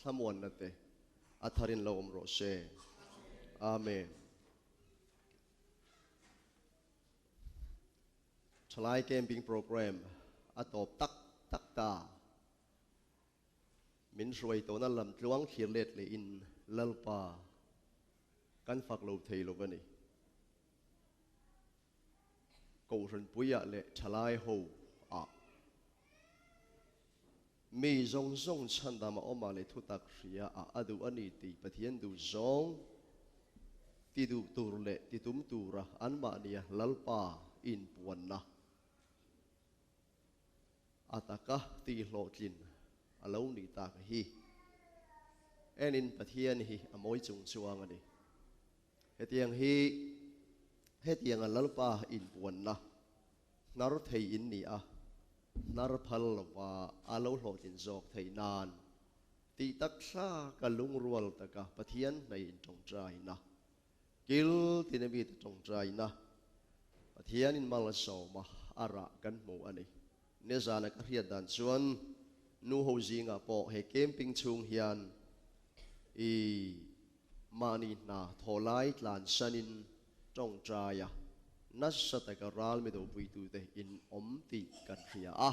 Thlamuanna te a tharin lo awm rawh se. Amen. Thalai camping program a tawp tak tak ta. Min hruai tawhna lam tluang thlir let lehin Lalpa kan fak lo thei lo a ni. Kohhran puiah leh thalai ho ah mi zawng zawng chhandam a awm ah leh thutak hria ah a duh a ni tih Pathian duh zawng ti duh tur leh ti tum tura anmahnia Lalpa inpuanna A taka tihhlawhtlin a lo nih tak hi enin Pathian hi a mawi chung chuang a ni. Hetiang hi hetianga Lalpa inpuanna hnar thei in ni a, hnar phal lova a lo hlawhtlin zawk theih nan tih tak thlaka lungrual taka Pathian hnei intawngtaina Kil tina mite tawngtaina Pathianin mal a sawm a, a rah kan hmu a ni. Nizana ka hriat dan chuan nu ho zingah pawh he camping chhung hian i mahni hna thawhlai tlansanin tawngtaia nasa taka ral mi dopuitute in awm tih kan hria a,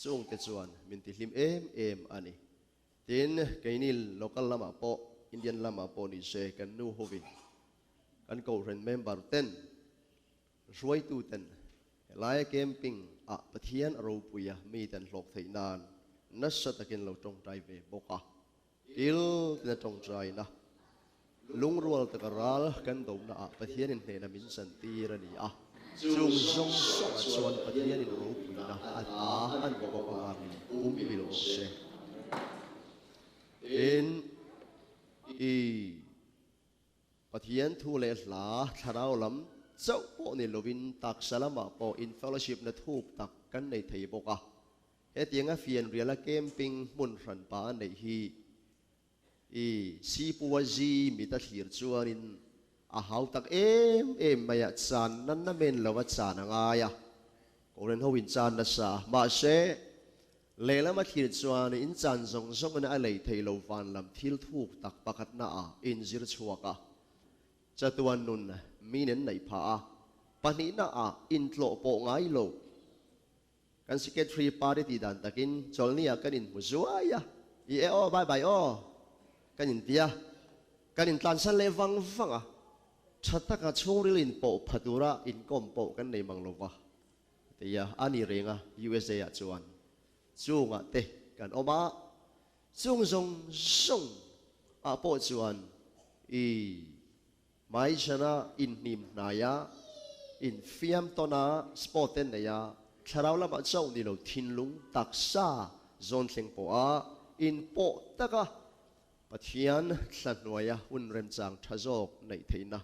chungte chuan min tihlim em em a ni. Tin, keini local lamah pawh, Indian lamah pawh ni se, kan nu hovin, kan kohhran member ten, hruaitu ten helaia camping ah Pathian a ropui a, mi ten hlawk theih nan nasa takin lo tawngtai ve bawk a. Kil tina tawngtaina, Lungrual taka ral kan dohna ah Pathianin hnehna min chantir a ni a. Chung zawng zawngah chuan Pathianin ropuina a ta a ni bawk avangin pum bil rawh se. Tin, i Pathian thu leh hla thlarau lam chauh pawh ni lovin taksa lamah pawh in fellowship na thuk tak kan nei thei bawk a. Hetianga fianriala camping hmun hranpa a neih hi I Sipua zi mit a thlir chuanin a hau tak em em mai a, chan na na men lo a chan a ngai a, Korean ho in chan nasa a, mahse lehlam a thlir chuan in chan zawng zawngin a lei thei lo van lam thil thuk tak pakhat na ah in zir chhuak a, chatuan nun min en neih phah a, pahnihna ah intlawh pawh ngai lo. Kan secretary party tih dan takin chawlhni ah kan inhmu zuai a, i e aw bye bye aw kan inti a, kan intlansan leh vang vang a, tha taka chhungril inpawh pha tura inkawm pawh kan nei mang lo va a ti a, a ni reng a USA ah chuan chungah te kan awm a, chung zawng zawng ah pawh chuan i Hmaichhana inhnim hnaia infiam tawn a, sport te nei a, thlarau lamah chauh ni lo thinlung taksa zawn thleng pawha inpawh taka Pathian thla hnuaia hun remchang tha zawk neih theihna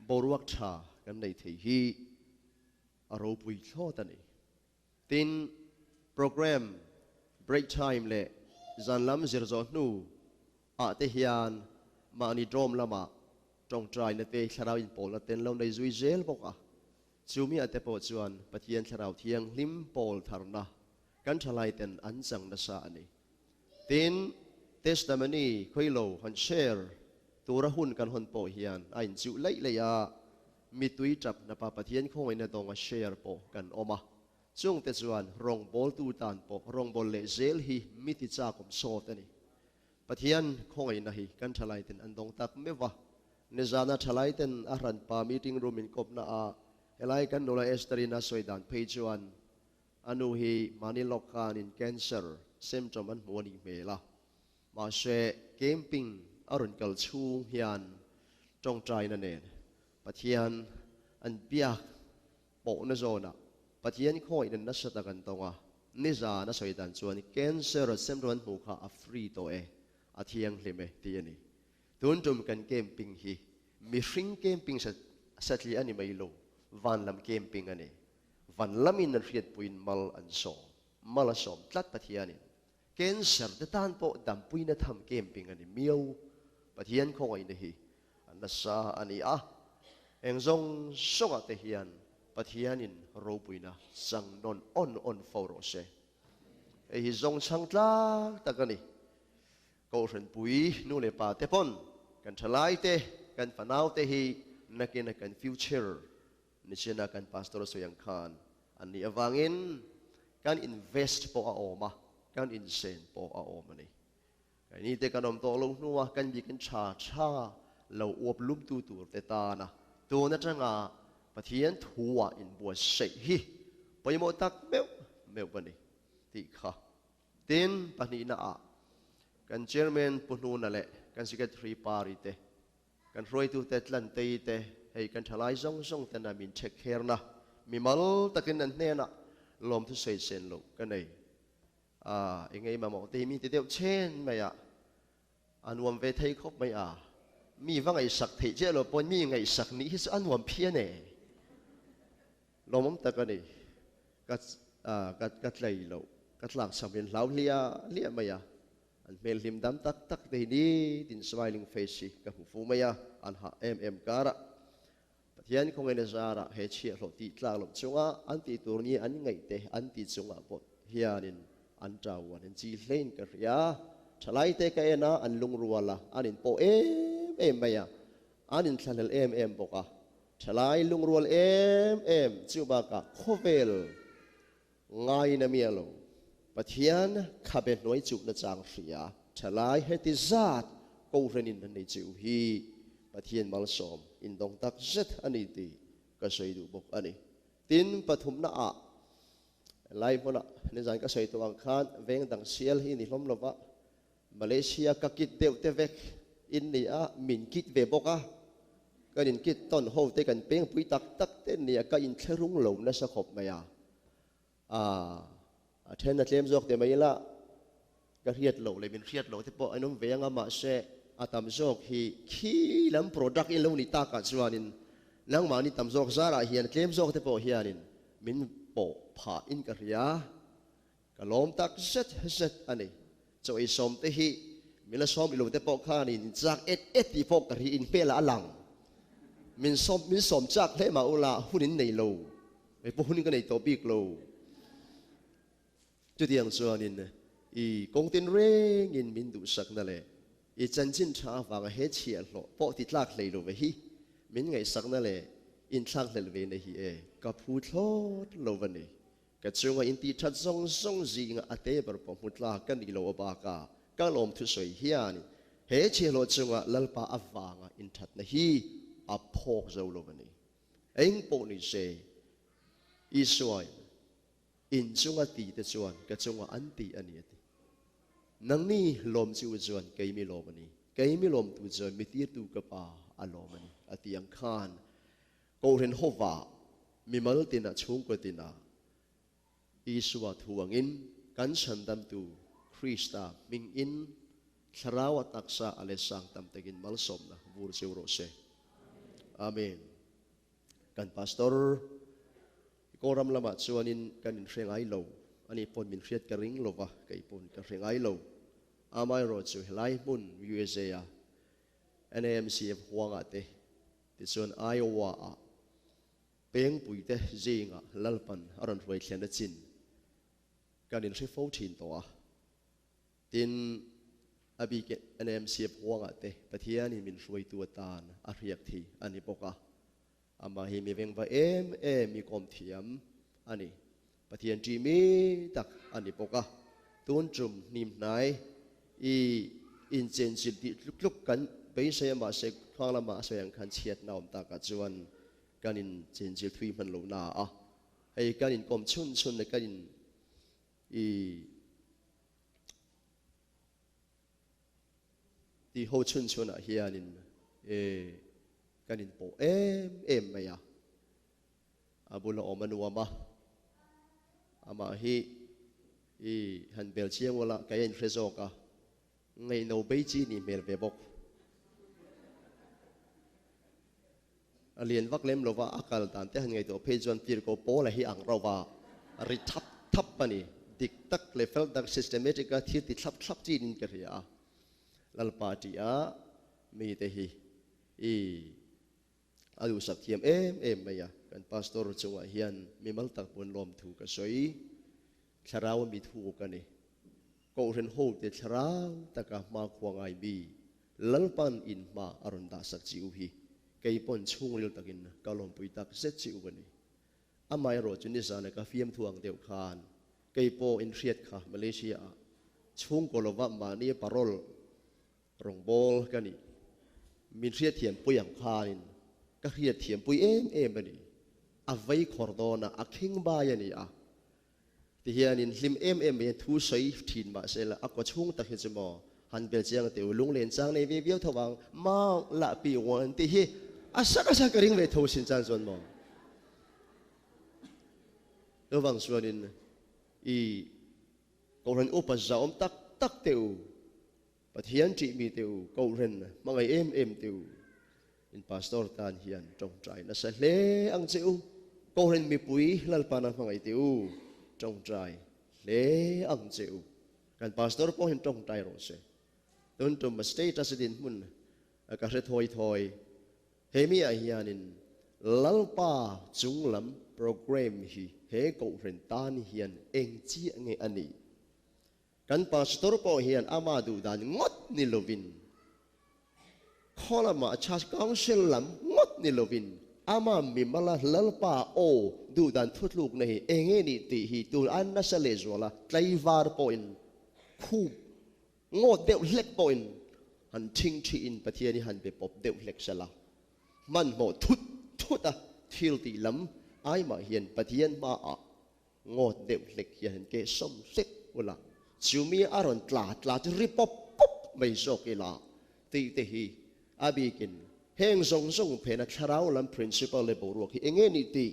boruak tha kan nei thei hi a ropui thlawt a ni. Tin, program, break time leh zan lam zir zawh hnu ah te hian mahni dawm lamah tawngtaina te thlarau inpawlna ten lo nei zui zel bawk a. Chumi ah te pawh chuan Pathian Thlarau Thianghlim pawl tharna kan thalai ten an chang nasa a ni. Tin, testimony khawilo han share tura hun kan hawn pawh hian a inchuh laih laih a, mitui tap hnapa Pathian khawngaihna dawnga share pawh kan awm a. Chungte chuan rawngbawltu tan pawh rawngbâwl leh zel hi mi ti châkawm sawt a ni. Pathian khawngaihna hi kan thalaiten an dawng tak meuh a. Nizana thalaiten a hranpa meeting room inkawpna ah helai kan nula Esther-in a sawi dan phei chuan a nu hi mahni lawk khanin cancer symptom an hmu a nih hmel a. Mahse camping a rawn kal chhung hian tawngtaina nen Pathian an biak Pawhna zawnah Pathian khawngaihna nasa tak an tawng a, nizan a sawi dan chuan cancer a sem rawn hmuh kha a free tawh e, a thianghlim e tih a ni. Tun tum kan camping hi mihring camping satliah a ni mai lo, van lam camping a ni. Van lamin an hriatpuiin mal an sawm, mal a sawm tlat Pathianin. Cancer te tan pawh dampuina tham camping a ni miau. Pathian khawngaihna hi a nasa a ni a, eng zawng zawngah te hian Pathianin ropuina chang nawn awn awn fo rawh se. Hei hi zawng chhang tlak tak a ni. Kohhran pui nu leh pa te pawn kan thalai te, kan fanau te hi nakina kan future nichina kan pastor a sawi ang khan an nih avangin kan invest pawh a awm a, kan insen pawh a awm a ni. Keini te kan awm tawh lo hnua kan bikin tha tha lo uap lumtu tur te tana tun atanga Pathian thua inbuatsaih hi pawimawh tak meuh meuh a ni tih kha. Tin, pahnihna ah kan Chairman Pu Hnuna leh kan Secretary Pari te, kan hruaitute Tlantei te, hei kan thalai zawng zawng tena min check kherna mimal takin an hnenah lawmthu sawi sen loh ka nei. A, eng nge i mamawh te hi mi ti deuh chen mai a, a nuam ve thei khawp mai a. Mi va ngaihsak theih chiah lo pawn mi ngaihsak nih hi chu a nuam phian e. Lawmawm tak a ni. Ka, ka, ka tlei loh, ka tlak cham in hlau hliah hliah mai a. An hmel hlim dam tak tak te hi nitin smiling face hi ka hmu fu mai a, an hah em em karah. Pathian khawngaih na zarah he chhiahhlawh tih tlak loh chunga an tih tur ni an ngaih te an ti chungah pawh hianin an tau an in chi hlein ka hria. Thalai te ka en a, an lungrual a, an in pawh em em mai a, an in thlahlel em em bawk a. Thalai lungrual em em chu bakah khawvel ngaina miah lo. Pathian khabe hnuai chuhna chang hria thalai heti zat kohhranin an nei cheu hi Pathian malsawm indawng tak zet a ni tih ka sawi duh bawk a ni. Tin, pathumna ah lai hmunah nizan ka sawi tawh ang khan veng dang sial hi ni hlawm lova Malaysia ka kit deuh te vek in ni a, min kit ve bawk a, kan in kit tawn ho te kan pengpui tak tak te ni a, ka inthlerung lo nasa khawp mai a, aa a then a tlem zawk te mai ila ka hriat loh leh min hriat loh te pawh an awm ve ang a, mahse a tam zawk hi khi lam product in lo ni takah chuanin nangmahni tam zawk zarah hian a tlem zawk te pawh hianin min pawh phah in ka hria. Ka lawm tak zet zet a ni. Chaw ei sawm te hi min la sawm ilo te pawh khan in chak et et tih pawh ka ri in hmel ah a lang. Min sawm min sawm chak hle mah ula hun in nei lo. Kei pawh hun ka nei tawh bik lo. Chutiang chuanin i kawng tin rengin min duhsakna leh i chanchin tha avanga he chhiahhlawh pawh ti tlak hlei lo ve hi min ngaihsakna leh inthlakhlelh ve na hi e ka phu thlawt lo va ni. Ka chunga intih that zawng zawng zinga a te ber pawh hmu tlak ka nih loh abakah ka lawm thusawi hian he chhiahhlawh chunga Lalpa avanga inthatna hi a phawk zo lo a ni. Eng pawh ni se, Isuain in chunga ti te chuan ka chunga an ti a ni a ti. Nangni lawm chu chuan kei mi lawm a ni, kei mi lawmtu chuan mi tirtu ka Pa a lawm a ni a ti ang khan Kohhran hovah mimal tinah chhungkaw tinah Isua thu angin kan chhandamtu Krista hmingin Thlarau a taksa a let sang tam takin malsawmna vur cheu rawh se. Amen. Kan Pastor i Kawlram lamah chuanin kan inhre ngai lo, ani pawn min hriat ka ring lova, kei pawn ka hre ngai lo. Amaherawhchu helai hmun USA a NAMCF huangah te Tichuan Iowa-ah pengpuite zingah Lalpan a rawn hruai thlen a chin kan inhre fo thin tawh a. Tin, a bik NMCF huangah te Pathianin min hruaitu atan a hriak thei a ni bawk a. Amah hi mi vengva em em mi kawm thiam a ni. Pathian ṭih mi tak a ni bawk a. Tun tum hnim hnai i inchenchilh tih tluk tluk kan beisei a, mahse khuang lama a sawi ang khan chhiatna awm takah chuan kan inchenchilh thui hman lo na a. Hei kan inkawm chhun chhun leh kan in i tih ho chhun chhunah hianin e kan inpawh em em mai a. A bula awm a nuam a, amah hi i han bel chiang ula ka en hre zawk a, ngaihno bei chi nih hmel ve bawk. A lian vak lem lova a kal dan te han ngaihtuah phei chuan tirhkoh Paula hi ang rauh a, ri thap thap a ni. Dik tak leh fel tak systematic a thil ti thlap thlap chin in ka hria a, Lalpa tih a mite hi i A duhsak thiam em em mai a, kan pastor chungah hian mimal tak pawn lawmthu ka sawi. Thlarau a mi thuk a ni. Kohhran hote thlarau taka hmakhua ngai mi Lalpan in hma a rawn dahsak chi u hi kei pawn chhungril takin ka lawmpui tak zet chi u a ni. Amaherawh chu nizana ka fiamthu ang deuh khan kei pawh in hriat kha Malaysia ah chhungkaw lova mahni parole Rawngbâwl ka nih. Min hriatthiampui ang khânin ka hriatthiampui êm êm a ni. A vei khawr dâwn a, a khingbai a ni a. Tihianin hlim êm êm mai hian thu sawi ṭhîn mah se la, a kaw chhûng tak hi chu maw han bel chiang teh u, lunglen chang nei ve viau tho vang, mau lah pi uan tih hi a sak a sak ka ring ve tho sin chan chuan maw. Chuvang chuanin i Kohhran upa zahawm tak tak teh u, Pathian ṭih mi teh u, Kohhran hmangaih em em teh u, in pastor tan hian ṭawngṭai nasa hle ang che u, Kohhran mipui Lalpana hmangaih teh u, ṭawngṭai hle ang che u. Kan pastor pawh hian ṭawngṭai rawh se. Tun tum status dinhmun ka hre thawi thawi. He mi ah hianin Lalpa chunglam program hi he Kohhran tan hian eng chiah nge a nih? Kan pastor pawh hian ama duh dan ngawt ni lovin, khaw lamah Church Council lam ngawt ni lovin ama mimala Lalpa aw duh dan thutlukna hi eng nge nih tih hi tun a nasa lehzuala tlaivar pawhin khup Ngawt deuh hlek pawhin han thing thiin Pathian hi han be pawp deuh hlek sela, hmanhmawh thut thut a thil tih lam ai mah hian Pathian hmaah ngawt deuh hlek hian han keh sawm hlek ula, chumi a rawn tla tla chu ri pawp pawp mai zawk ila tih te hi a bikin heng zawng zawng phena thlarau lam principle leh boruak hi enge nih tih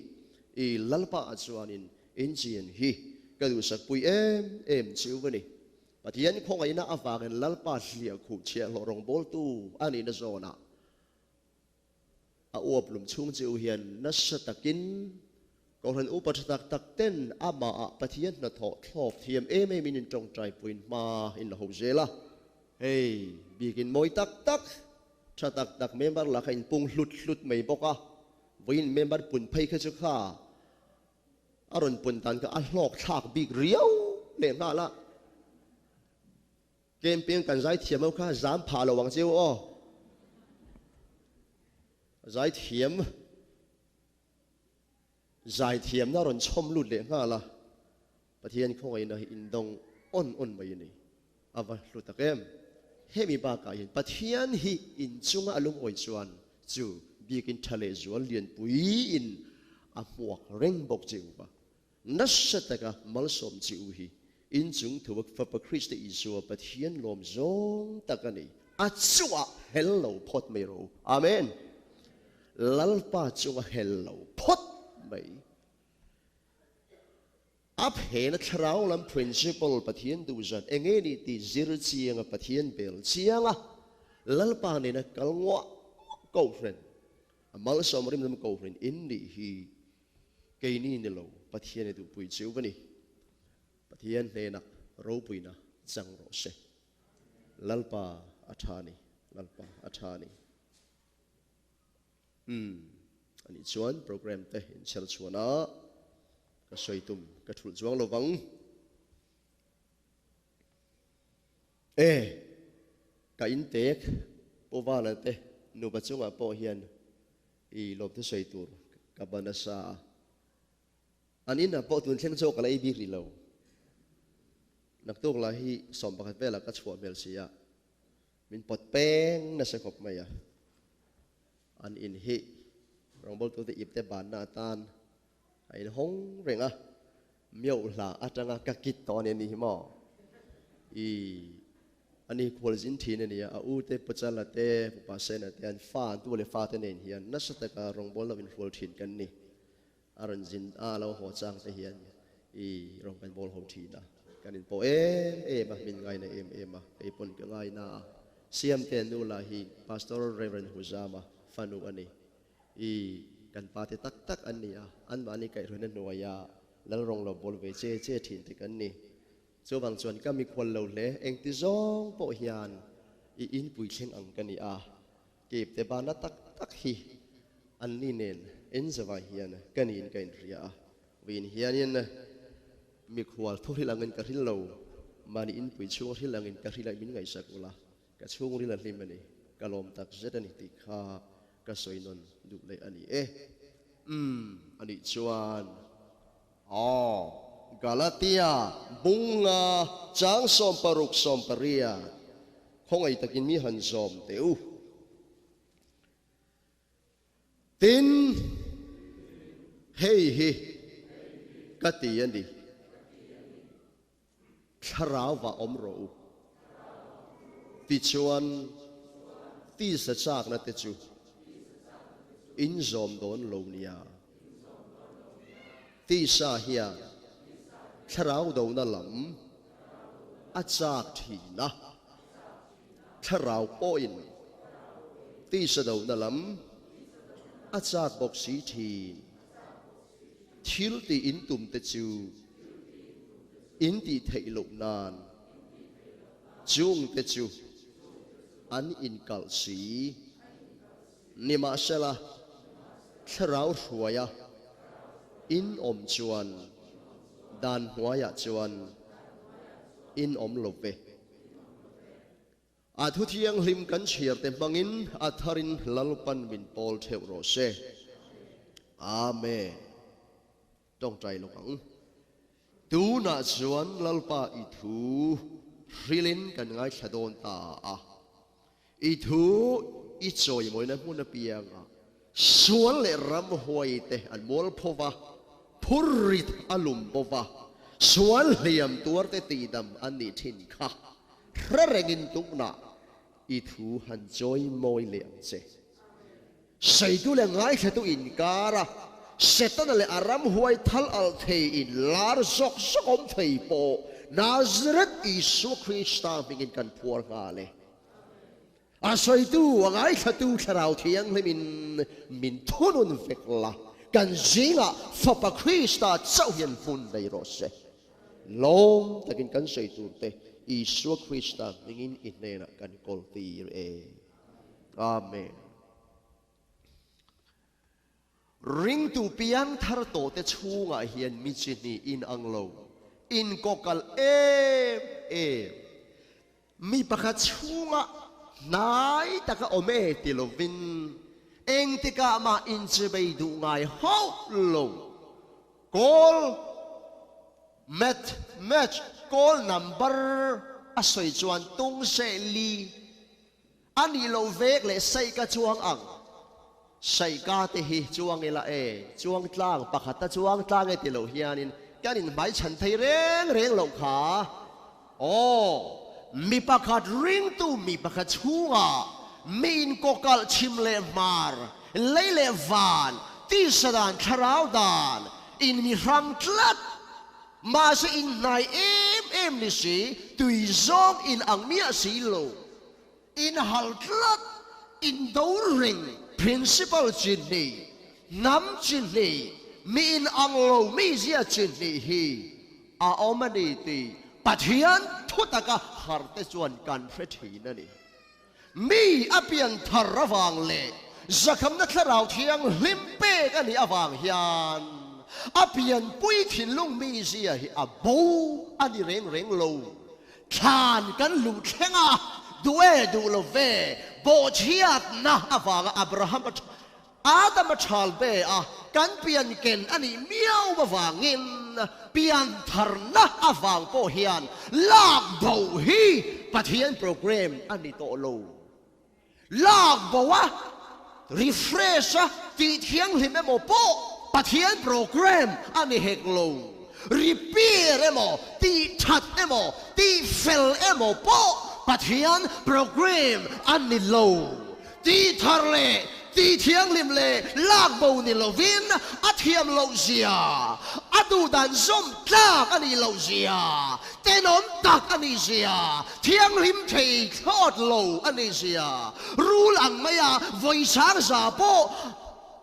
i Lalpa ah chuanin inchian hi ka duhsakpui em em chiu a ni. Pathian khawngaihna avangin Lalpa hliah khuh chhiahhlawh rawngbawltu a nihna zawnah a uap lum chhung chiu hian nasa takin Kohhran upa tha tak tak ten amahah Pathian hnathawh thlawp thiam em em in in tawngtaipuiin hma in la ho zel a. Hei bikin mawi tak tak, tha tak tak member lah kha in pung hlut hlut mai bawk a, vawiin member pun phei kha chu kha A rawn pun dan kha a hlawk thlak bik riau leh nghal a. Camping kan zai thiam ho kha zam phah lo ang cheu aw. Zai thiam zai thiamna rawn chhawm lut leh nghal a. Pathian khawngaihna hi indawng awn awn mai a ni. A va hlu tak em! Hemi bakah hian Pathian hi inchunga a lungawi chuan chu biakin tha leh zual lianpuiin a hmuak reng bawk che u va. Nasa taka malsawm che u hi inchung thu Fapa Krista Isua Pathian lawm zawng tak a ni. A chungah hel lo phawt mai rawh u. Amen! Lalpa chunga hel lo phawt mai. A phena thlarau lam principle Pathian duh zat enge nih tih zir chianga Pathian bel chianga Lalpa nena kal nguah nguah Kohhran a malsawm rim lam Kohhran in nih hi keini ni lo Pathian i duhpui chiu va ni. Pathian hnenah ropuina chang rawh se. Lalpa a tha ni. Lalpa a tha ni. Umm anih chuan program te in chher chhuan a, ka sawi tum ka thulh chuang lo vang. E, ka in tek Pu Vala te nupa chungah pawh hian i lawmthu sawi tur ka ban nasa a, an inah pawh tun thleng chu ka la ei bik rih lo. Naktuk lah hi 11 velah ka chhuah hmel si a. Min pawt peng nasa khawp mai a, an in hi rawngbawltute ipte banna atan a inhawng reng a, Miohla atanga ka kit tawh a ni a nih hi maw? I ani khualzin thin a ni a, a ute Puchala te, Pupa Sena te an fa, an tu leh fate nen hian nasa taka rawngbawlna lo inhrual thin kan ni. A rawn zin a, a lo haw chang te hian i rawn kan bawl ho thin a, kan inpawh em em a, min ngaina em em a, kei pawn ka ngaina a. Siamte nu lah hi Pastor Rev. Huzama fanu a ni. I kan pa te tak tak an ni a, anmahni kaihhruaina hnuaia Lalrawng lo bawl ve che che thin te kan ni. Chuvang chuan ka mikhual lo hle, engti zawng pawh hian i inpui thleng ang ka ni a, Kipte bana tak tak hi anni nen en zavai hian ka niin ka inhria a, vawiin hianin mikhual thu hrilh angin ka hril lo. Mahni inpui chhung hril angin ka hril a min ngaihsak ula, ka chhungril a hlim a ni, ka lawm tak zet a ni tih kha ka sawi nawn duh leh a ni e. Umm, a nih chuan aw, Galatia bunga chang 16 18 khawngaih takin mi han zawm teh u. Tin, hei hi ka ti a ni, Thlarauva awm rawh u. Tichuan, tisa chakna te chu in zawm dawn lo nia. Tisa hian thlarau dona lam a chak thin a. Thlarau pawhin tisa dohna lam a chak bawk si thin. Thil tih in tum te chu in tih theih loh nan chung te chu an inkalh si. Nimahsela, thlarau hruaia in awm chuan dan hnuaiah chuan in awm lo ve. A thu thianghlim kan chhiar te hmangin a tharin Lalpan min pawl theuh rawh se. Amen. Tawngtai lawk ang. Tunah chuan Lalpa i thu hrilin kan ngaithla dawn ta a. I thu i chawimawina hmun apiangah sual leh ramhuai te an mual pho va, phurrit a lum bo va, sual hliam tuar te tihdam an nih thin kha hre rengin tunah i thu han chawimawi leh ang che. Seitu leh ngaithlatu inkara Setana leh a ramhuai thal alh thei in lar zawk zawk awm thei pawh Nazareth Isua Krista hmingin kan phuar nghal e. A sawitu, a ngaithlatu Thlarau Thianghlimin min thunun vek la, kan zingah Fapa Krista chauh hian hmun nei rawh se. Lawm takin kan sawi turte Isua Krista hmingin i hnenah kan kawl tir e. Amen. Ringtu piangthar tawhte chhungah hian mi chi hnih inang lo, inkawkal em em, mi pakhat chhunga hnai taka awm e ti lovin engtikah mah inchibei duh ngai hauh lo. Call Math Match call number a sawi chuan tung seh li. A nih loh vek leh saih ka chuang ang. Saih ka te hi chuang ila e, chuang tlang pakhat a chuang tlang e ti loh hianin kan inhmai chhan thei reng reng loh kha. Aw, mi pakhat ringtu mi pakhat chhungah mi inkawkalh chhim leh hmar, lei leh van, tisa dan thlarau dan in mi hrang tlat. Mahse inhnai em em ni si, tui zawng in ang miah si lo. In hal tlat, in do reng. Principal chi hnih, hnam chi hnih, mi in ang lo mizia chi hnih hi a awm a ni tih Pathian thu taka harte chuan kan hre thin a ni. Mi a pian thar avang leh zakhamna thlarau thianghlim pek a nih avang hian a pianpui thinlung mizia hi a bo a ni reng reng lo. Thlan kan luh thleng a, duh e duh lo ve, bawhchhiatna avanga Abraham a Adama chhal ve a, kan pian ken a nih miau avangin pian tharna avang pawh hian lak bo hi Pathian program a ni tawh lo. Lak bo a, refresh a, tih thianghlim emaw pawh Pathian program a ni hek lo. Repair emaw, tih that emaw, tih fel emaw pawh Pathian program a ni lo. Tih thar leh tih thianghlim leh lak bo ni lovin a thiam loh zia, a duh dan zawm tlak a nih loh zia, tenawm tak a nih zia, thianghlim thei thlawt lo a nih zia, rul ang maia vawi sang za pawh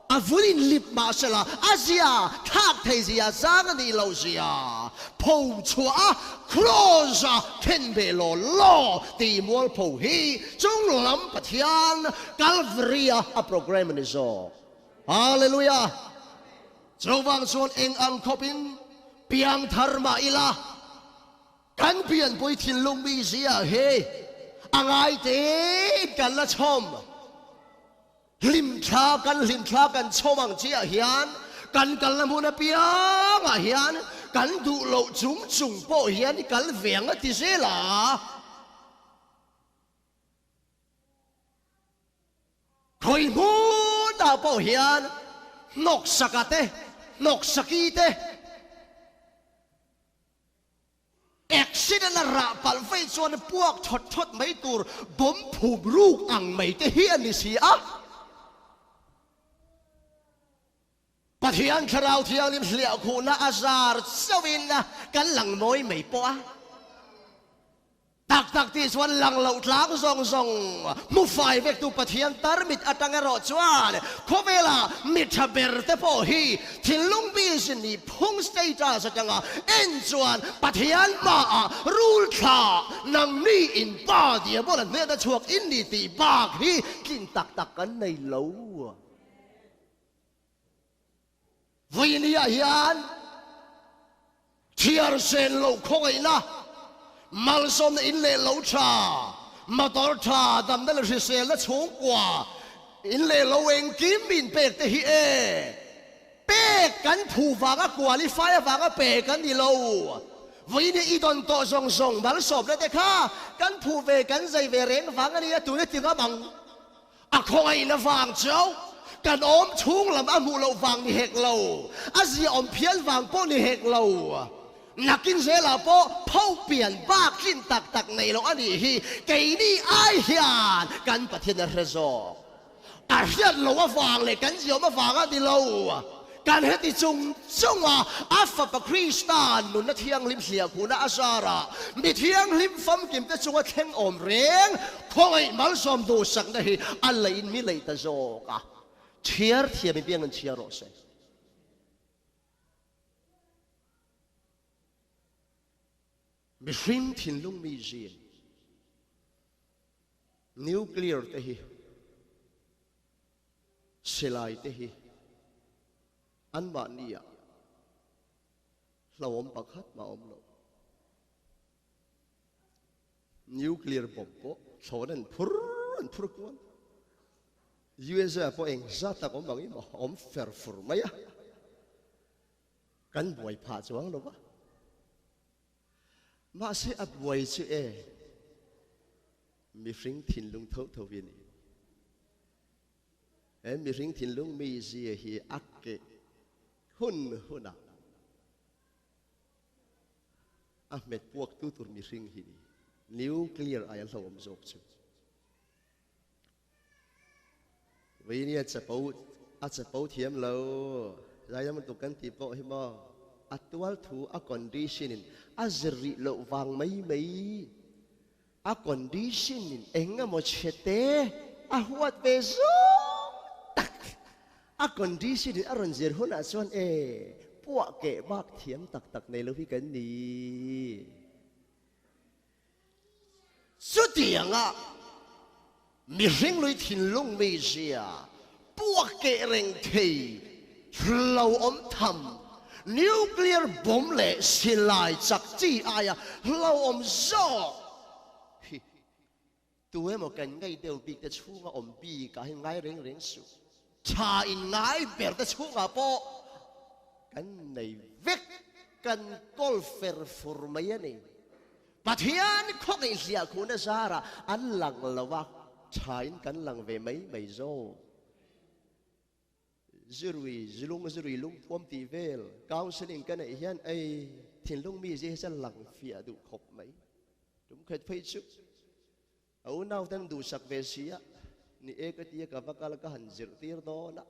A vun in lip mah sela, a zia thlak thei zia zang a nih loh zia pho chhuah a cross a khen ve law law tih mualpho hi chung lam Pathian Calvary a a program a ni zawk. Hallelujah! Chuvang chuan eng ang khawpin piangthar mah ila. Kan pianpui thinlung mi zia hi a ngai tein kan la chhawm. Hlimthla kan hlimthla kan chhawm ang chiah hian kan kalna hmun apiangah hian kan duh loh chung chung pawh hian i kal ve ang a ti zel a. Khawi hmunah pawh hian hnawksaka te, hnawksaki te, Accident a rah palh vei chuan puak thawt thawt mai tur bomb phum ruk ang mai te hi a ni si a. Pathian Thlarau Thianghlim hliahkhuhna a zar chauhin kan lang mawi mai pawh a. Tak tak tih chuan lang loh tlang zawng zawng hmu fai vektu Pathian tarmit atang erawh chuan khawvela mi tha ber te pawh hi thinlung busy ni phung status atanga en chuan Pathian hmaah rul thla nangni in pa diabola hnena chhuak in ni tih bak hi tlin tak tak kan nei lo. Vawinia hian thiar sen loh khawngaihna, malsawmna in leh lo tha, motor tha, damna leh hriselna chhungkua, in leh lo engkim min pek te hi e pek kan phu vanga qualify avanga pe kan ni lo. Vawinia i dawn tawh zawng zawng malsawmna te kha kan phu ve kan zai ve reng vang a nia tuna ti ngam ang. A khawngaihna vang chauh kan awm chhung lam a hmuh loh vang ni hek lo, a zia awm phian vang pawh ni hek lo. Nakin zelah pawh pho pian bak tlin tak tak nei loh a nih hi keini ai hian kan Pathian a hre zawk. A hriat loh avang leh kan ziawm avang a ni lo. Kan heti chung chunga a Fapa Krista nunna thianghlim hliahkhuhna a zarah mi thianghlim famkimte chunga thleng awm reng khawngaih malsawm duhsakna hi a leiin mi lei ta zawk a, chhiar thiam in piang an chhiar rawh se. Mihring thinlung mi zin nuclear te hi Silai te hi anmahni ah hlauhawm pakhat mah a awm lo. Nuclear bomb pawh thlawn an phur an phur kual. USA pawh engzat tak awm ang i maw awm fer fur mai a. Kan buai phah chuang lo va. Mahse a buai chu e. Mihring thinlung tho tho hi a ni. He mihring thinlung mizia hi a keh hun hunah a hmet puaktu tur mihring hi ni. Nuclear aia hlauhawm zawk chu. Vawinia chapo a chapo thiam lo zaidam lutuk kan tih pawh hi maw a tual thu a condition in a zir rih loh vang mai mai a condition in eng emaw chhe te a huat ve zawng tak a condition in a rawn zir hunah chuan e puah keh bak thiam tak tak nei lo hi kan ni. Chutianga mihring lui thinlung mizia puak keh reng thei hlauhawm tham nuclear bomb leh silai chak chi aia hlauhawm zawk hi tu emaw kan ngei deuh bik te chhunga awm bik ah hian ngai reng reng suh. Tha in ngai ber te chhungah pawh kan nei vek, kan kawl fer fur mai a ni. Pathian khawngaih hliahkhuhna zarah an lang lo a, tha in kan lang ve mai mai zawk. Zirui, zilung zirui lungphuam tih vel counselling ka neih hian ei thinlung mi zia hi chuan lang fiah duh khawp mai. Tumkhat phei chu A unau ten duhsak ve si a, ni e ka tia ka va kal ka han zirhtir dawn a.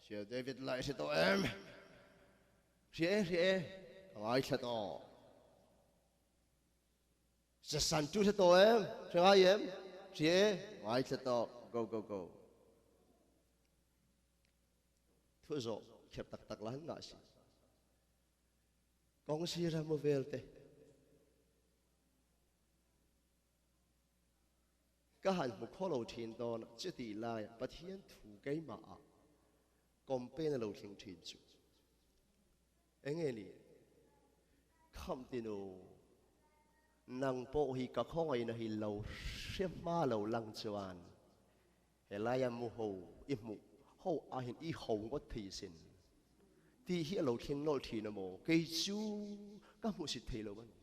Sir David lai hre tawh em? Hria e, hria e, ka ngaithla tawh. Sir Santu hre tawh em? Hre ngai em? Hria e, ngaithla tawh. Go, go, go. Thu zawh khep tak tak la han ngah si. Kawng sira mu vel te. Ka han hmu khaw lo thin dawn a, chutih laia Pathian thu keimahah campaign a lo thleng thin chu enge ni? Khamtinu. Nang pawh hi ka khawngaihna hi lo hre hma lo lang chuan helaia mu ho i hmuh ho ahin i ho ngawt thei sin tih hi a lo thleng nawlh thin a maw? Kei chu ka hmuhsit thei lo a ni.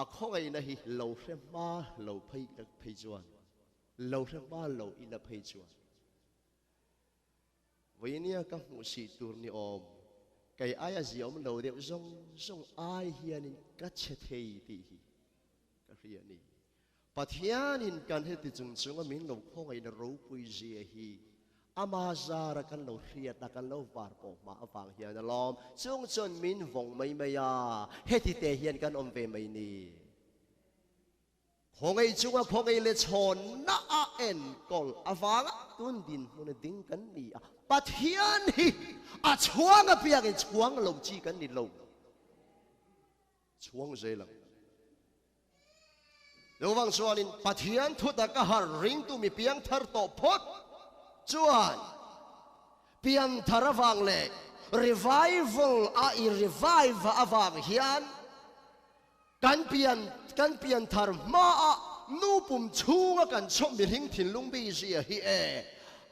A khawngaihna hi lo hre hma lo phei phei chuan, lo hre hma lo ila phei chuan Vawinia ka hmuh sih tur ni awm, kei aia ziaawm lo deuh zawng zawng ai hianin ka chhe thei tih hi ka hria a ni. Pathianin kan heti chung chunga min lo khawngaihna ropui zia hi ama zara kan lo hriat a, kan lo var pawh hma avang hian a lawm. Chung chuan min vawng mai mai a, heti te hian kan awm ve mai ni. Khawngaih chunga khawngaih leh chhawnna a enkawl avanga tun dinhmuna ding kan ni a, Pathian hi a chhuang apiangin chhuang lo chi kan ni lo. Chhuang zel ang. Lovang chuanin Pathian thutak a har ringtu mi piangthar tawh phawt chuan pianthar avang leh revival a i revive avang hian Kan pian kan pian thar hmaah nu pum chhunga kan chhawm mihring thinlung bi zia hi e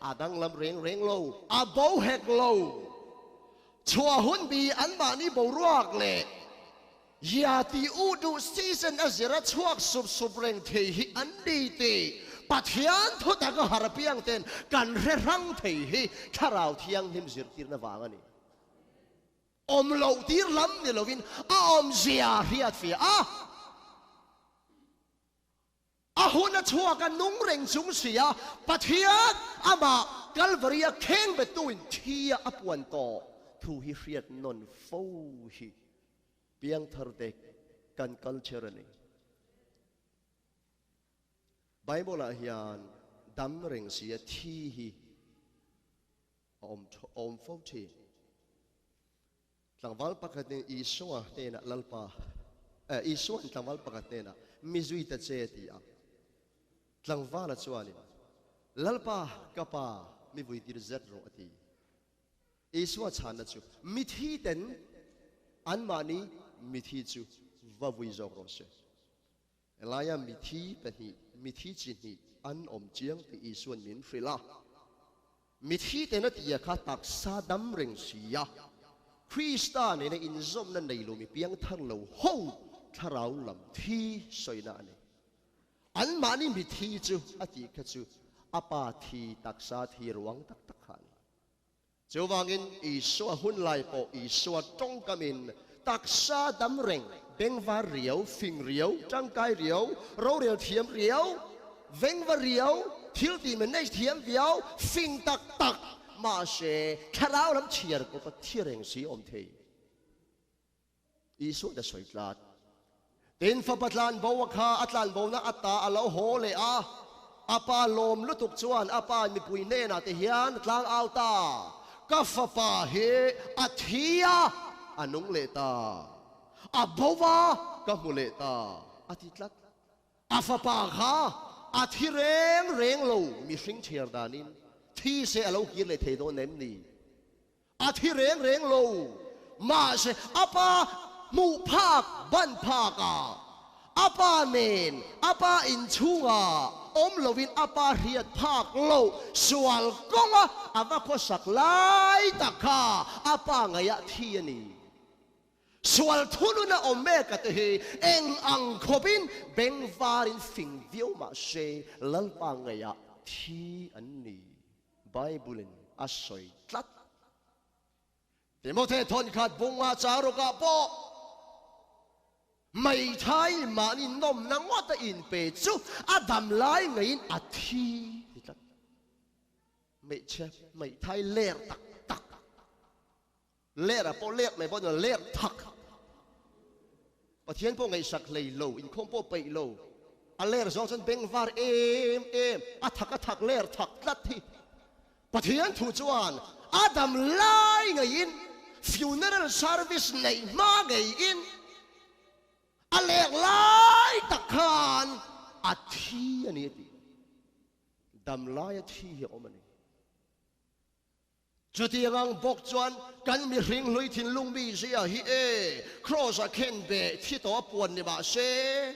a danglam reng reng lo, a bo hek lo. Chhuah hun bi anmahni boruak leh ya tih u duh season a zira chhuak sup sup reng thei hi an ni tih Pathian thutak a har apiang ten kan hre hrang thei hi Thlarau Thianghlim zirtirna vang a ni. Awm loh tir lam ni lovin a awmzia hriat fiah a, a hun a chhuak a nung reng chung si a, Pathian amah Kalvari-a kheng bettuin thi a a puan tawh thu hi hriat nawn fo hi piangthar te kan culture a ni. Bible-ah hian dam reng si a thi hi A awm awm fo thin. Tlangval pakhatin Isua hnenah Lalpa, eh, Isuain tlangval pakhat hnenah, Mi zui ta che, ti a. Tlangvala chuanin, Lalpa, ka pa, mi vui tir zet rawh, a ti. Isua chhanna chu, Mithi ten anmahni mithi chu va vui zawk rawh se. Helaia mithi pahnih, mithi chi hnih an awm chiang tih Isua'n min hrilh a. Mithi ten a tia kha taksa dam reng si a, Krista nena inzawmna nei lo mi piangthar lo ho thlarau lam thi sawina a ni. Anmahni mithi chu a tih kha chu a pa thi taksa thi ruang tak tak kha a ni. Chuvangin Isua hun lai pawh Isua tawngkamin taksa dam reng, bengvar riau, fing riau, tangkai riau, rorel thiam riau, vengva riau, thil tih manage thiam viau, fing tak tak, mahse thlarau lam chhiar kawpa thi reng si awm thei. Isua te sawi tlat. Tin, fapa tlanbo a kha a tlanbona a ta a lo haw leh a, a pa lawm lutuk chuan a pa mipui hnenah te hian a tlang au ta, Ka fapa hi a thi a, a nung leh ta. A bo va, ka hmu leh ta, a ti tlat. A fapa kha a thi reng reng lo, mihring chhiar danin thi se a lo kir leh thei dawn em ni? A thi reng reng lo. Mahse, a pa hmuh phak ban phakah, a pa nen a pa inchhungah awm loin a pa hriat phak loh sual kawnga a va khawsak lai tak kha a pa ngaihah thi a ni. Sual thununa awm mek a te hi eng ang khawpin bengvarin fing viau mahse Lalpa ngaihah thi an ni. Bible-in a sawi tlat. Timothy thawnkhat bunga charukah pawh Meithai mahni nawmna ngawt a inpe chu a dam lai ngeiin a thi ti tlat. Hmeichhe meithai ler tak tak, ler ah pawh ler mai pawh ni lo, ler thak. Pathian pawh ngaihsak hlei lo, inkhawm pawh peih lo, a ler zawng chuan beng var em em, a thak a thak ler thak tlat hi. Pathian thu chuan a dam lai ngeiin funeral service neih hma ngeiin a ler lai tak khan a thi a ni a ti. Dam laia thi hi a awm a ni. Chutiang ang bawk chuan kan mihring hlui thinlung mizia hi e, Kraws-a khenbeh thi tawh a puan ni mah se,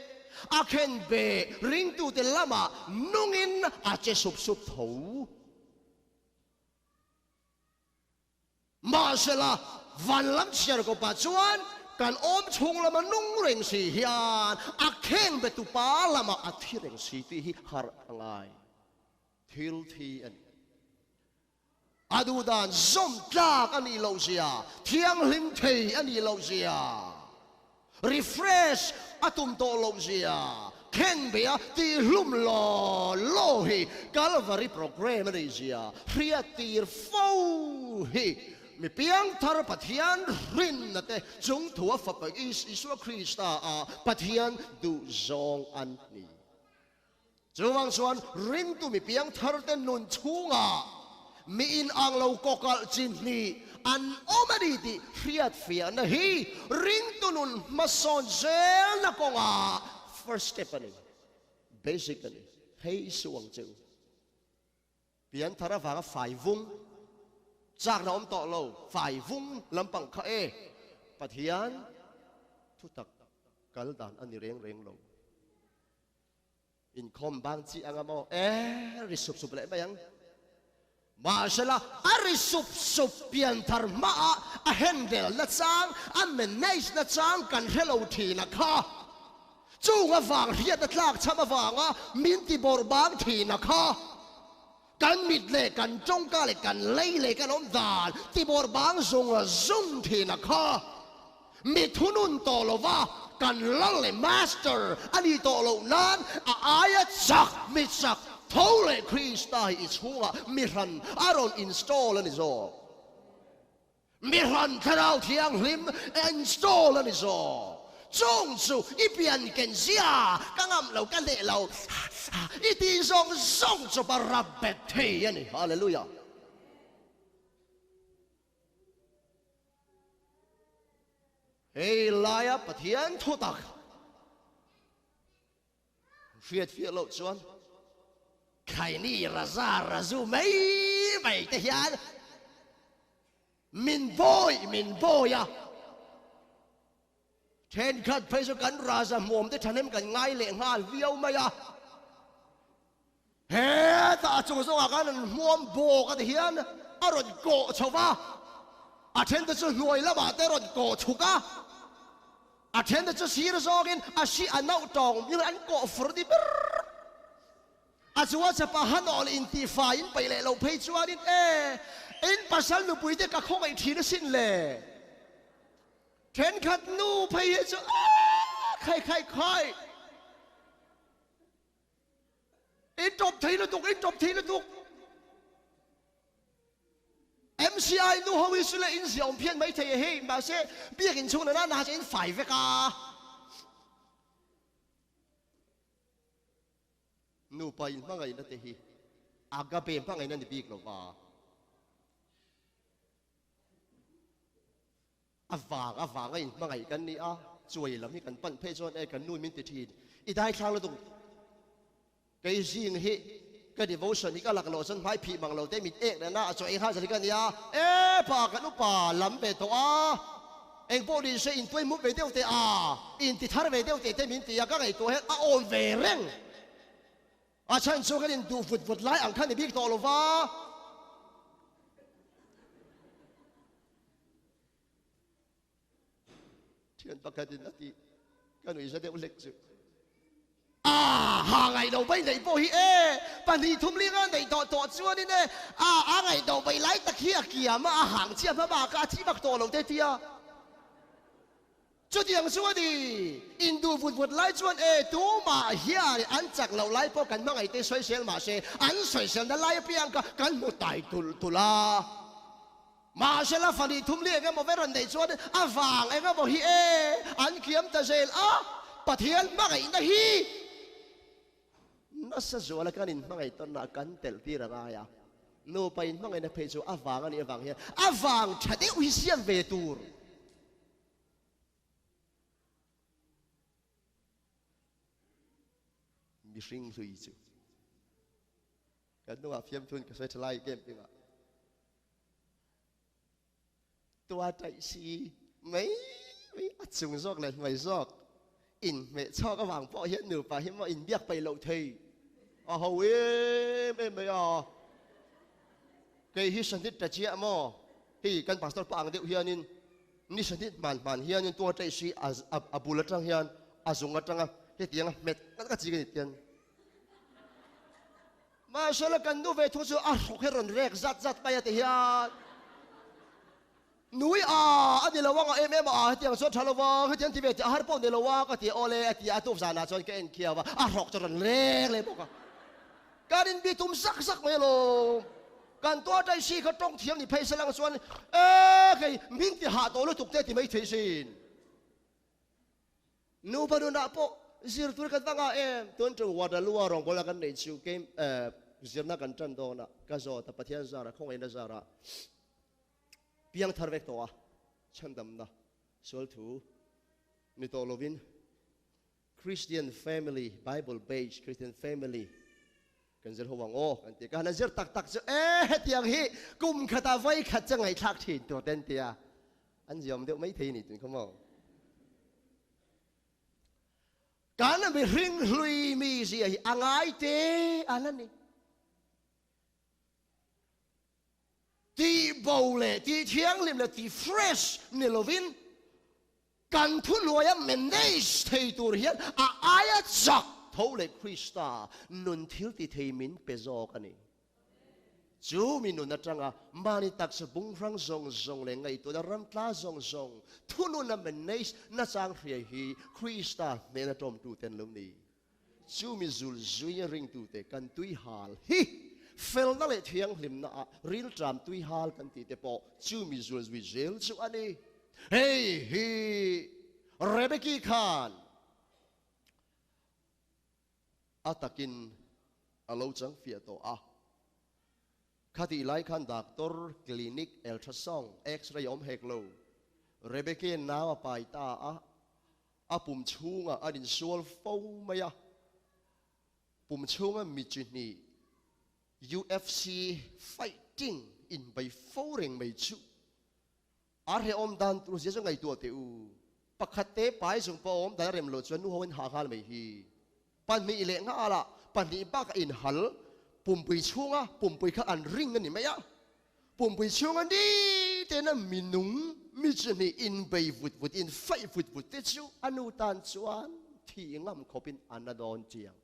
a khenbeh ringtute lamah nungin a che sup sup tho. Mahsela, van lam chhiar kawpah chuan kan awm chhung lama nung reng si hian a khenbe tupa lamah a thi reng si tih hi harh a ngai. Thil thi a ni. A duhdan zawm tlak a nih loh zia, thianghlim thei a nih loh zia, refresh a tum tawh loh zia, khenbeh a tihhlum law law hi Calvary programme a nih zia hriattir fo hi mi piangthar Pathian rinna te chung thu a fapa Isua Krista a Pathian duhzawng an ni. Chuvang chuan ringtu mi piangthar te nun chhungah mi inang lo kawkalh chi hnih an awm a ni tih hriatfiahna hi ringtu nun hmasawn zelna kawngah first step a ni, basic a ni. Hei suh ang che u. Pianthar avanga fai vung, chakna awm tawh lo, fai vung lampang kha e, Pathian thutak kal dan a ni reng reng lo. Inkhawm bang chi anga maw? E, ri sup sup leh mai ang. Mahsela, a ri sup sup pianthar hmaah a handle na chang, a manage na chang kan hre lo thin a kha. Chung avang hriatna tlak cham avanga min ti bawrh bang thin a kha. Kan mit leh kan tawngka leh kan lei leh kan awm dan ti bawrh bang zung zung thin a kha. Mi thunun tawh lova kan lal leh master a ni tawh loh nan a aia chak mi chak tho leh Krista hi i chhungah mi hran a rawn install a ni zawk. Mi hran Thlarau Thianghlim install a ni zawk. Chung chu i pian ken zia ka ngam lo ka hneh lo i tih zawng zawng chu pa rap bet thei a ni. Hallelujah. Hei laia Pathian thutak hriat fiah loh chuan khaini raza razu mai mai te hian min bawi min bawi a, thenkhat phei chu kan raza hmuam te thahnem kan ngai leh nghal viau mai a. Hetah a chung zawngah khan an hmuam bawk a ti hian a rawn kawh chho va, a thente chu hnuai lamah te rawn kawh chhuk a, a thente chu sir zawngin a hri a nauh tawng miin an kawh fur ni ber. A chunga chapa hanawl intihfai in peih leh loh phei chuanin e, in pasal nupui te ka khawngaih thin asin le. Thenkhat nu phei hi chu aaa khai khai khai. In tawp thei lutuk, in tawp thei lutuk. MCI nu ho hi chu le in ziah awm phian mai thei e hei, mahse biakinn chhung nana na chu in fai vek a. Nupa in hmangaihna te hi agape hmangaihna ni bik lova. A vang a vang a in hmangaih kan ni a, chuai lam hi kan pan phei chuan e kan nu min ti thin, i dai thlang lutuk kei zing hi ka devotion hi ka lak loh chuan hmai phih mang lo te mit ek nena a chaw ei nghal zan hi ka nia, e pa kan upa lam ve tawh a, eng pawh ni se intuai mup ve deuh teh a, inti thar ve deuh teh te min ti a, ka ngaihtuah hian a awm ve reng. A chhan chu kan induh vut vut lai ang kha ni bik tawh lo va. Thian pakhat in a ti ka nuih za deuh hlek chu. A ha ngaih lo bai neih pawh hi e pahnih thum ling a neih tawh tawh chuanin e a a ngaih lo bai lai tak hi a kiam a a hang chiah hma bak a a thi bak tawh lo te tia. Chutiang chu a ni. Induh vut vut lai chuan e, tumah hian an chak loh lai pawh kan hmangaihte sawisel mah se, an sawiselna lai apiang kha kan hmu tai tulh tulh a. Mahsela fani thum li eng emaw ver an neih chuan a vang eng emaw hi e, an kiam ta zel a, Pathian hmangaihna hi nasa zuala kan inhmangaih tawnah kan telh tir a ngai a. Nupa inhmangaihna phei chu a vang a nih avang hian a vang tha deuh hi siam ve tur. Mihring hlui chu kan hnungah fiamthun ka sawi tha lai game dingah. Tua taih si mai mai a chung zawk leh hnuai zawk inhmeh chhawk avang pawh hian nupa hi maw inbiak peih loh thei a ho em em mai a. Kei hi Sanit ta chiah maw hei kan pastor pa ang deuh hianin ni Sanit hman hman hianin tua taih si a bul atang hian a zung atanga hetianga hmet ngat ka chik a ni tian Mahsela kan nu ve thung chu a hrawk hi rawn rek zat zat mai a ti hian nui a a ni lo ang a em em a hetiang chuan tha lo vang hetiang ti ve tih a har pawh ni lo a ka ti a awle a ti a tuk zanah chuan ka en khiau a a hrawk chu rawn rek leh bawk a kan inbi tum zak zak mai alawm kan tuar daih si kha tawng thiam ni phei selang chuan e kei min ti hah tawh lutuk te ti mai thei sin. Nupa nunah pawh zir tur kan va ngah em? Tun ṭum Waterloo-a rawngbawlna kan neih chu kei zirna kan ṭan dawn a, ka zawt a, Pathian zarah, khawngaihna zarah piang thar vek tawh a, chhandamna sual thu ni tawh lovin Christian family, Bible based Christian family kan zir ho ang aw kan ti. Ka han zir tak tak chu e hetiang hi kum khatah vawi khat chu ngaihthlak thin tur te an ti a, an ziawm deuh mai thei a ni tun kha maw. Kan mihring hlui mi zia hi a ngai te a la ni. Tih bo leh tih thianghlim leh tih fresh ni lovin kan thuhnuaia manage thei tur hian a aia chak tho leh Krista nun thil ti thei min pe zawk a ni. Chu mi nun atanga mahni taksa bung hrang zawng zawng leh ngaihtuahna ramtla zawng zawng thununa manage nachang hria hi Krista hnena tawmtute an lo ni. Chu mi zul zuia ringtute kan tui hal hi felna leh thianghlimna ah rilṭam tui hal kan tih te pawh chu mi zul zui zel chu a ni. Hei hi Rebeki khan a takin a lo chang fiah tawh a. Khatih lai khan doctor, clinic, ultrasound, x-ray a awm hek lo. Rebeki nau a pai ta a. A pum chhungah an insual fo mai a, pum chhunga mi chi hnih UFC fighting inbei fo reng mai chu a hrehawm dan tur zia chu ngaihtuah teh u. Pakhat te pai zung pawh awm dan a rem loh chuan nu ho in hah nghal mai hi. Pahnih leh nghalah pahnih bak a inhal pumpui chhunga pumpui kha an ring a ni mai a. Pumpui chhunga ni tena mi nung, mi chi hnih inbei vut vut, infaih vut vut te chu a nu tan chuan thih ngam khawpin a na dawn chiang.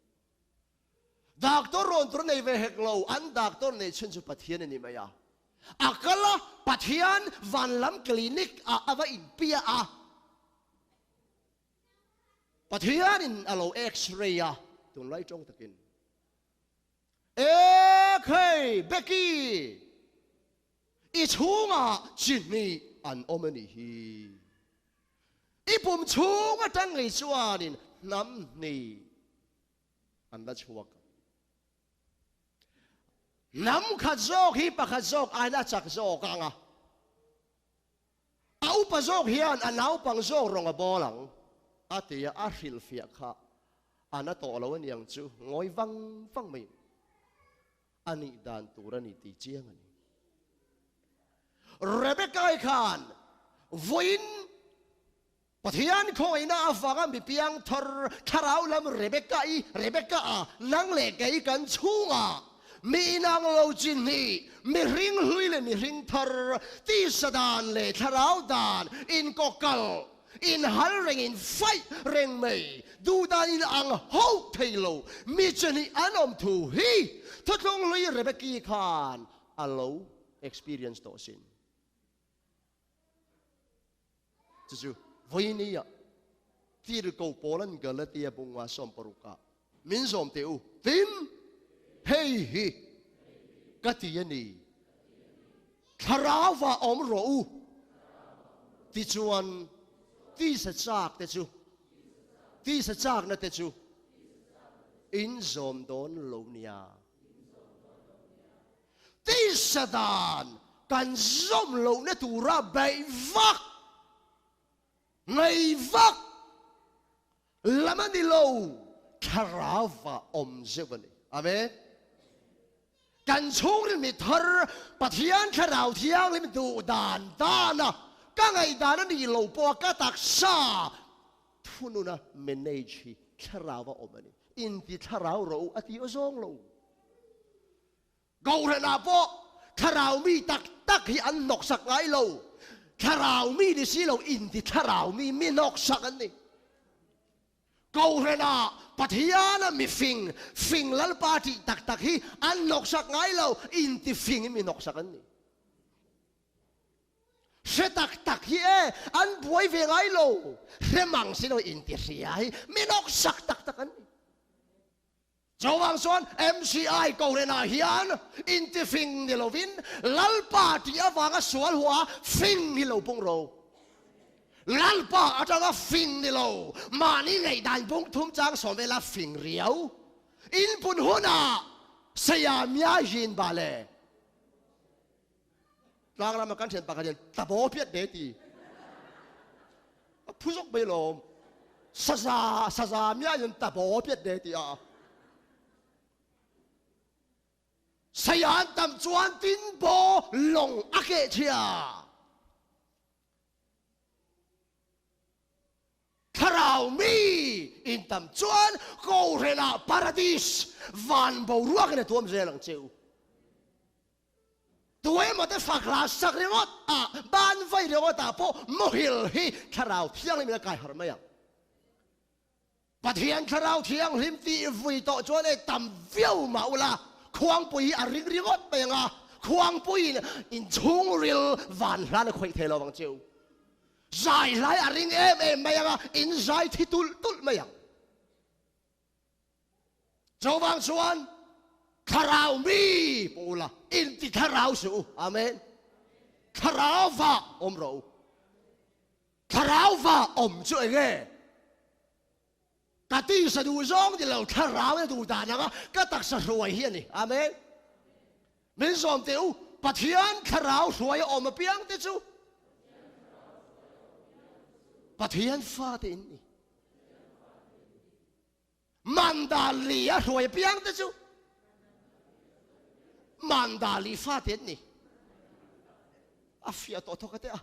Doctor rawn tur nei ve hek lo, an doctor neih chhun chu Pathian a ni mai a. A kal a, Pathian van lam clinic ah a va inpia a. Pathianin a lo x-ray a, tunlai tawng takin. Ekhei Becky, i chhungah chi hnih an awm a nih hi. I pum chhung atang ngei chuanin hnam hnih an la chhuak ang. Hnam khat zawk hi pakhat zawk aiin a chak zawk ang a, a upa zawk hian a naupang zawk rawng a bawl ang, a ti a, a hrilhfiah kha a na tawh lo aniang chu ngawi vang vang mai a nih dan tur a ni tih chiang a ni. Rebecca-i khan vawiin Pathian khawngaihna avanga mi piang thar thlarau lam Rebecca-i, Rebecca-a nang leh kei kan chhungah mi inang lo chi hnih, mihring hlui leh mihring thar, tisa dan leh thlarau dan inkawkal, inhal reng infaih reng mai, duh dan in ang hauh thei lo mi chi hnih an awm thu hi thuthlung hlui Rebecca-i khan a lo experience tawh sin. Chu chu vawinia tirko Paulan Galatia bunga 16 ah min zawm teh u, tin, hei hi ka ti a ni, Thlarauva awm rawh u, tichuan tisa chak te chu, tisa chakna te chu in zawm dawn lo nia. Tisa dan kan zawm lohna tura beih vak, ngaih vak lam a ni lo, thlarauva awm zeuh a ni. Amen. Kan chhungrin mi thar Pathian Thlarau Thianghlim duh dan dana. Ka ngaihdan a nih lo pawh a ka taksa thununa manage hi thlarau a awm a ni. Inti thlarau rawh u a ti awzawng lo. Kohhranah pawh thlarau mi tak tak hi an hnawksak ngai lo. Thlarau mi ni si lo inti thlarau mi mi hnawksak an ni. Kohhranah Pathiana mi fing, fing Lalpa tih tak tak hi an hnawksak ngai lo, inti fing mi hnawksak an ni. Hre tak tak hi e, an buai ve ngai lo, hre mang si lo inti hria hi mi hnawksak tak tak an ni. Chuvang chuan MCI Kohhranah hian inti fing ni lovin Lalpa tih avanga sual hua fing hi lo pung ro. Lalpa atanga fing ni lo, mahni ngaihdan bung thum chang sawm vela fing riau. Inpun hunah Saya Mya Yin Ba le Tlang rama kan thian pakhat hian tabo piat ve ti. A phu zawk mai lawm. Saza saza mia in tabo piat ve ti a. Sayan tam chuan tin bo long a ke thia. Thlarau mi in tam chuan Kohhran ah Paradis van boruak in a tuam zel ang che u. Tu emaw te fak hla sak ringawt ah ban vai ringawt ah pawh muhil hi Thlarau Thianghlim in a kai harh mai ang. Pathian Thlarau Thianghlim tih vui tawh chuan ei tam viau mah ula, khuangpui hi a ring ringawt mai ang a, khuangpuiin inchhungril van hlan a khawih thei lo ang cheu. Zai hlai a ring em em mai ang a, in zai thi tulh tulh mai ang. Chuvang chuan Thlarau mi pawh ula, inti thlarau suh u. Amen. Thlarau va awm rawh u. Thlarau va awm chu eng nge? Ka tisa duh zawng ni lo, thlarau in a duh dan anga ka taksa hruai hi a ni. Amen. Min zawm teh u, Pathian thlarau hruai a awm apiang te chu Pathian fate in ni. Mandali a hruai apiang te chu Mandali fate an ni. A fiah tawh thawk a teh a.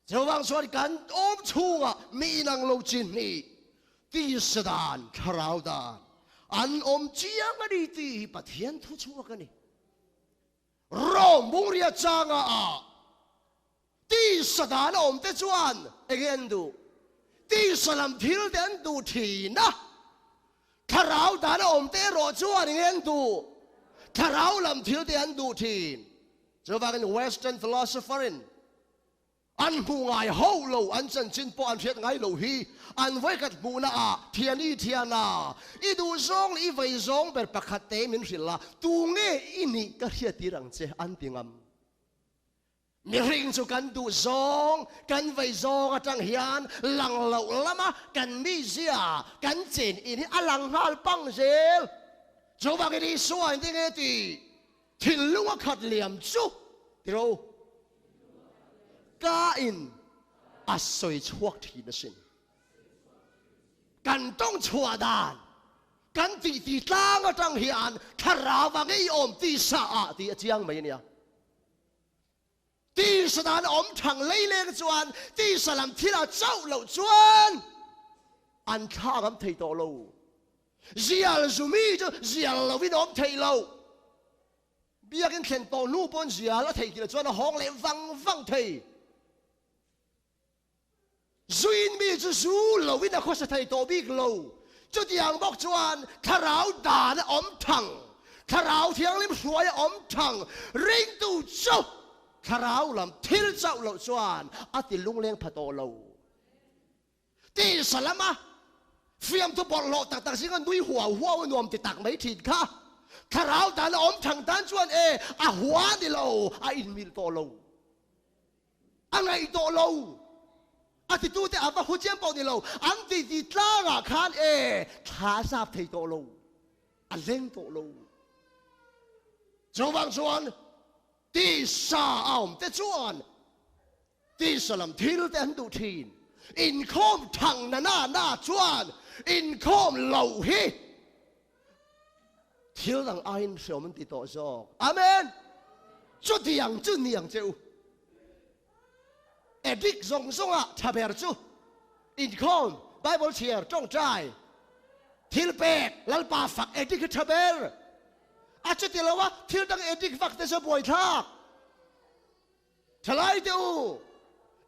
Chuvang chuan kan awm chhungah mi inang lo chi hnih, tisa dan, thlarau dan an awm chiang a ni tih hi Pathian thu chhuak a ni. Rome bungria changa ah tisa dan a awm te chuan enge an duh? Tisa lam thil te an duh thin a, thlarau dan a awm te erawh chuan enge an duh? Thlarau lam thil te an duh thin. Chuvangin Western philosopher in An hmuh ngai hauh lo, an chanchin pawh an hriat ngai lo hi an vawikhat hmuhna ah thiani thiana i duh zawng leh i vei zawng ber pakhat te min hrilh a, tu nge i nih ka hriat tir ang che an ti ngam. Mihring chu kan duh zawng, kan vei zawng atang hian lang loh lama kan mizia, kan chen in hi a lang nghal pang zel. Chuvangin Isua in tinge tih Thinlung a khat liam chu tiro ka in a sawi chhuak thin asin. Kan tawng chhuah dan kan tih ti tlang atang hian thlarau a ngei awm ti sa ah tih a chiang mai ania. Tisa dan awm thang leileng chuan tisa lam thil ah chauh loh chuan an thlak am thei tawh lo. Zial zumi chu zial lovin awm thei lo. Biakin thlen tawh hnu pawn zial a thei tih chuan a hawng leh vang vang thei. Zuin mi chu zu lovin a khawsa thei tawh bik lo. Chutiang bawk chuan thlarau dan a awm thang, thlarau thianghlim hruai a awm thang, ringtu chu thlarau lam thil chauh loh chuan a ti lungleng pha tawh lo. Tisa lama fiamthu bawlhhlawh tak tak zinga nui huau huau a nuam ti tak mai thin kha thlarau dan a awm thang tan chuan e a hua ni lo, a inmil tawh lo, a ngaih tawh lo, a titute a va hu chiam pawh ni lo, an titi tlangah khan e thla a zap thei tawh lo, a leng tawh lo. Chuvang chuan tisa a awm te chuan Tisa lam thil te an duh thin. Inkhawm thang na na na chuan inkhawm loh hi thil dang aiin hreawm an ti tawh zawk. Amen! Chutiang chu ni ang che u. Addict zawng zawnga tha ber chu inkhawm, Bible chhiar, tawngtai, thil pek, Lalpa fak addict hi tha ber. A chuti lo a, thil dang addict vak te chu buaithlak. Thalai te u,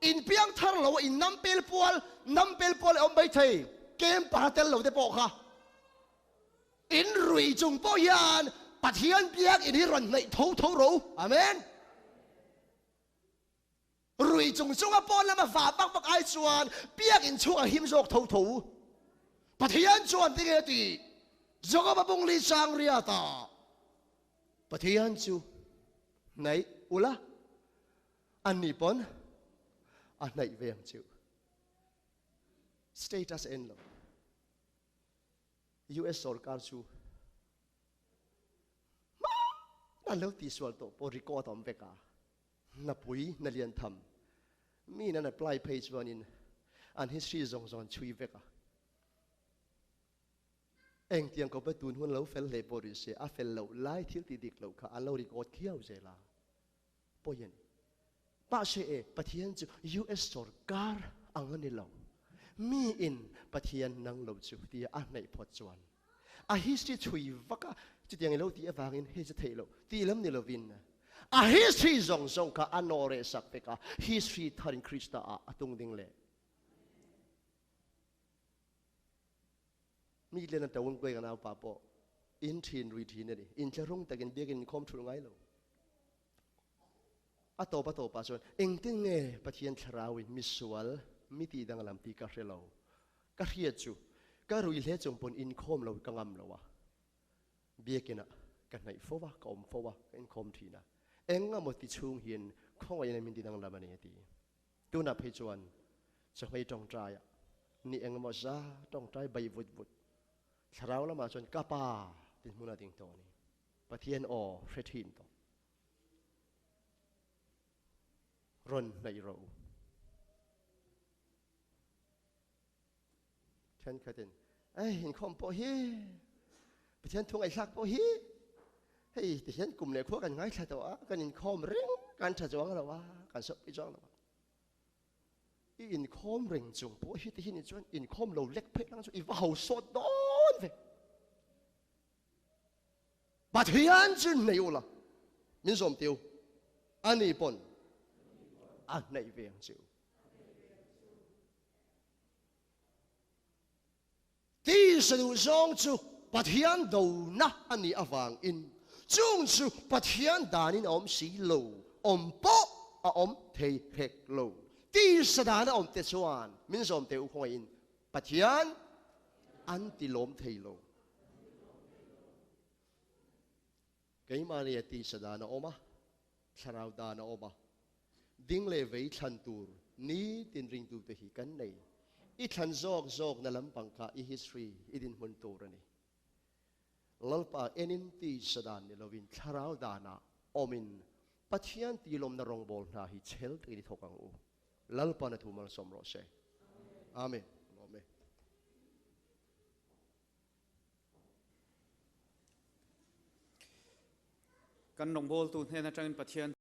in piang thar lo a in nam pel pual, nam pel pual e awm mai thei, kem para tel lo te pawh kha. In rui chung pawh hian Pathian biak in hi rawn hnaih tho tho ro. Amen. Rui chung chunga pawn lama vah vak vak ai chuan biak in chhung a him zawk tho tho. Pathian chuan tinge ti Jakoba bung li chang riata Pathian chu hnaih ula anni pawn a hnaih ve ang chu. Status en lo. US sorkar chu hmana an lo tihsual tawh pawh record a awm vek a, hnapui hna lian tham miin an apply phei chuanin an history zawng zawng an chhui vek a. Engtiang kawpa tun hun lo fel hle pawh rih se a fel loh lai thil tih dik loh kha an lo record khiau zel a, pawi a ni. Mahse e, Pathian chu US sorkar ang a ni lo. Miin Pathian nang lo chu tia a hnaih phawt chuan a history chhui vak a, chutiang i lo tih avangin hei chu theih loh tih lam ni lovin a history zawng zawng kha a nawh reh sak vek a, history tharin Krista ah a tung ding leh. Mi len a to kuai ka naupa pawh in thin rui thin a ni. Inthlahrung takin biakin inkhawm thulh ngai lo. A tawp a tawpah chuan engtin nge Pathian thlarauin misual mi tih danglam tih ka hre lo. Ka hriat chu ka rui hle chung pawn inkhawm lo ka ngam lo a. Biakinah ka hnaih fo a, ka awm fo a, ka inkhawm thin a. Eng emaw ti chhung hian khawngaihna min ti danglam a ni a ti. Tunah phei chuan chawhmei tawngtaiah ni engemaw za tawngtai bai vut vut thlarau lamah chuan ka pa ti hmun a ding tawh a ni. Pathian aw hre thin tawh. Rawn hnaih rawh u. Thenkhatin, Ei, inkhawm pawh hi, Pathian thu ngaihthlak pawh hi, hei tihian kum leh khua kan ngaithla tawh a, kan inkhawm reng, kan tha chuang lo a, kan sawpui chuang lo a. I inkhawm reng chung pawh hi tihian i chuan inkhawm lo lek phei lang chu i va ho sawt dawn ve. Pathian chu nei ula, min zawm tiu, ani pawn a hnaih ve ang che u. Tisa duh zawng chu Pathian dona a nih avangin chung chu Pathian danin a awm si lo, awm pawh a awm thei hek lo. Tisa dana awm te chuan min zawm teh u khawngaihin Pathian an ti lawm thei lo. Keimahni a tisa dan a awm a, thlarau dan a awm a. Ding leh vei thlan tur nitin ringtute hi kan nei. I thlan zawk zawkna lampang kha i history i dinhmun tur a ni. Lalpa enin tisa dan ni lovin thlarau danah awmin Pathian tilawmna rawngbawl hna hi chhel takin i thawk ang u. Lalpa na thu malsawm rawh se. Amen. Lawm e. Kan rawngbawltu hnen atangin Pathian.